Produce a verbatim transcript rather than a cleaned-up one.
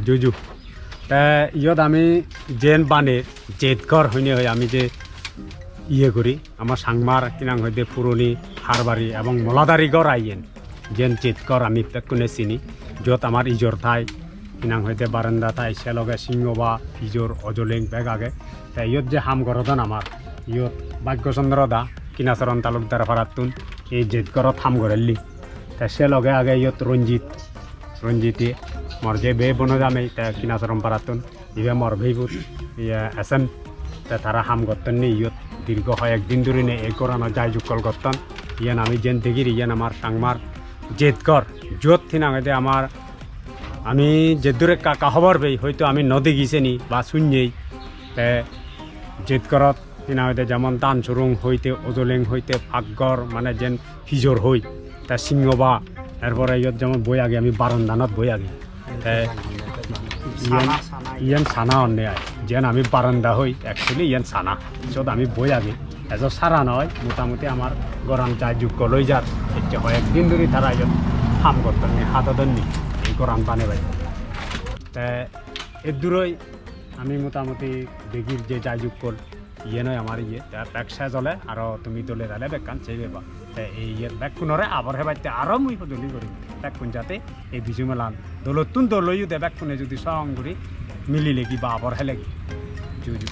Juju. Te iyot ami jen bane jet ghor hoine hoi ami je iye guri, ama Changmar hinang hoide puroni harbari ebong moladari ghor aiyen. Jen jet ghor ami bekkune sini, jot amar ijor thai, hinang hoide baranda thai, se loge singhoba, ijor, ojoleng bek age. Te iyot je ham gorodon amar, iyot Bhagya Chandra da, Kinacharan Talukdar parattun, ei jet ghorot ham gorelli. Te se loge age iyot Ranjit, Ranjit ye, mor je bhei bono jamei, te Kinacharan parattun, ibe mor bhei put, iye esen. Te tara ham gotton ni iyot dirgo hoyek din dhurine ei ghorano jai jukkol gotton. Iyen ami jen degir, iyen amar Changmar jet ghor, jot hinang hoide amar, ami jeddur ekka ekka hobor pei, hoito ami no degi seni ba sunnei. Te jet ghorot hinang hoide jemon dan surung hoite, ojoleng hoite, pakghor mane jen pijor hoi, te singhoba, er pore iyot jemon boi agi, ami barandanot boi agi. Te iyen, iyen sana onne ai, jiyen ami baranda hoi, actually iyen sana. Siyot ami boi agi. Ejo sara noi, motamuti amar goran jai jukkol oi jar. Ecche hoyek din dhuri tara iyot ham gotton ni, hadodon ni, ei goran banebai. Te edduroi ami motamuti degir je jai jukkol iyen oi amar iye, te bek sej ole aro tumi dole dale bekkan sei peba. Te ei iye bekkunore abor hebatte aro mui hojoli gorim, bekkun jate ei Biju melan dolottun dol oiude, bekkune judi song guri mililegi ba abor helegi. Ju ju.